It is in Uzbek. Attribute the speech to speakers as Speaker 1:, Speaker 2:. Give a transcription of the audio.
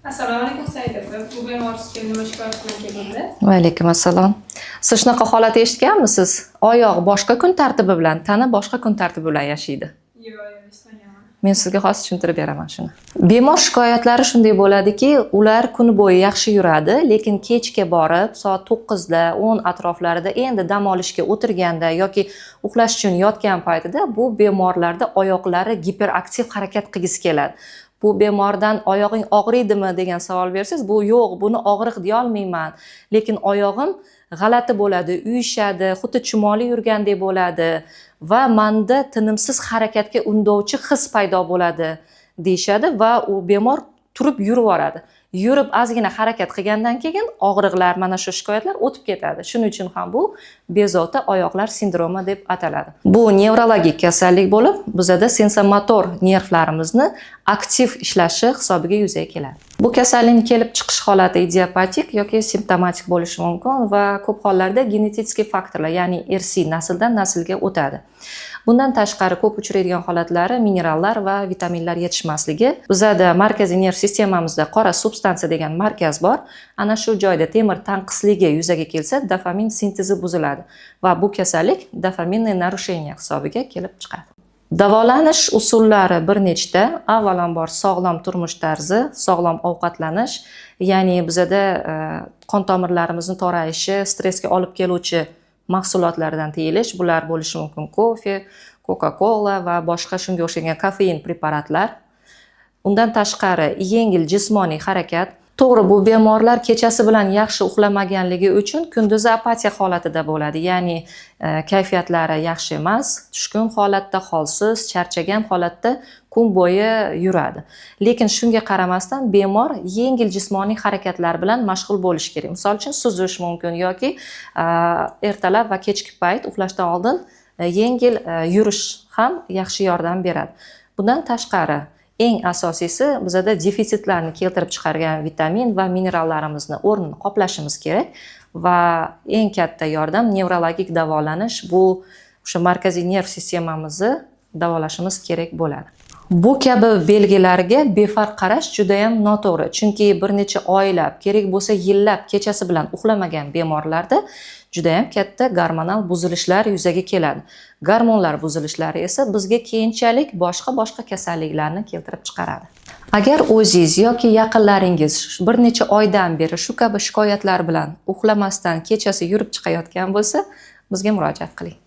Speaker 1: Assalomu alaykum, Saida opa. Bu bemor sizga nima shikoyat bilan kelgandi?
Speaker 2: Va alaykum assalom. Siz shunaqa holat eshitganmisiz? Oyoq boshqa kun tartibi bilan, tana boshqa kun tartibi bilan yashaydi.
Speaker 1: Yo'q, eshitmaganman.
Speaker 2: Men sizga hozir tushuntirib beraman shuni. Bemor shikoyatlari shunday bo'ladiki, ular kuni bo'yi yaxshi yuradi, lekin kechga borib soat 9da, 10 atroflarida endi dam olishga o'tirganda yoki uxlash uchun yotgan paytida bu bemorlarda oyoqlari giperaktiv harakat qilgisi keladi. Bu bemordan "Oyog'ing og'riydimi?" degan savol bersangiz, bu "Yo'q, buni og'riq deyolmayman, lekin oyog'im g'alati bo'ladi, uyushadi, xuddi chumoli yurgandek bo'ladi va manda tinimsiz harakatga undovchi his paydo bo'ladi", deyishadi va u bemor turib yurib yuboradi. Yurib, ozgina harakat qilgandan keyin og'riqlar, mana shu shikoyatlar o'tib ketadi. Shuning uchun ham bu bezovta oyoqlar sindromi deb ataladi. Bu nevrologik kasallik bo'lib, bizada sensomotor nervlarimizni aktiv ishlashi hisobiga yuzaga keladi. Bu kasallikning kelib chiqish holati idiopatik yoki simptomatik bo'lishi mumkin va ko'p hollarda genetik faktorlar, ya'ni irsiy, nasldan naslga o'tadi. Bundan tashqari, ko'p uchraydigan holatlari minerallar va vitaminlar yetishmasligi. Bizada markaziy nerv sistemamizda qora substansiya degan markaz bor. Ana shu joyda temir tanqisligi yuzaga kelsa, dopamin sintezi buziladi va bu kasallik дофаминное нарушение hisobiga kelib chiqadi. Davolanish usullari bir nechta. Avvalambor, sog'lom turmush tarzi, sog'lom ovqatlanish, ya'ni bizada qon tomirlarimizni torayishi, stressga olib keluvchi mahsulotlardan tiyilish. Bular bo'lishi mumkin kofe, coca cola va boshqa shunga o'xshagan kofein preparatlar. Undan tashqari, yengil jismoniy harakat. To'g'ri, bu bemorlar kechasi bilan yaxshi uxlamaganligi uchun kunduzi apatiya holatida bo'ladi, ya'ni kayfiyatlari yaxshi emas, tushkun holatda, holsiz, charchagan holatda kun bo'yi yuradi. Lekin shunga qaramasdan bemor yengil jismoniy harakatlar bilan mashg'ul bo'lishi kerak. Misol uchun, suzish mumkin yoki ertalab va kechki payt uxlashdan oldin yengil yurish ham yaxshi yordam beradi. Bundan tashqari, eng asosiysi, bizada defitsitlarni keltirib chiqargan vitamin va minerallarimizni o'rnini qoplashimiz kerak va eng katta yordam nevrologik davolanish, bu o'sha markaziy nerv sistemamizni davolashimiz kerak bo'ladi. Bu kabi belgilarga befarq qarash judayam noto'g'ri, chunki bir necha oylab, kerak bo'lsa yillab kechasi bilan uxlamagan bemorlarda judayam katta gormonal buzilishlar yuzaga keladi. Gormonlar buzilishlari esa bizga keyinchalik boshqa boshqa kasalliklarni keltirib chiqaradi. Agar o'zingiz yoki yaqinlaringiz bir necha oydan beri shu kabi shikoyatlar bilan uxlamasdan kechasi yurib chiqayotgan bo'lsa, bizga murojaat qiling.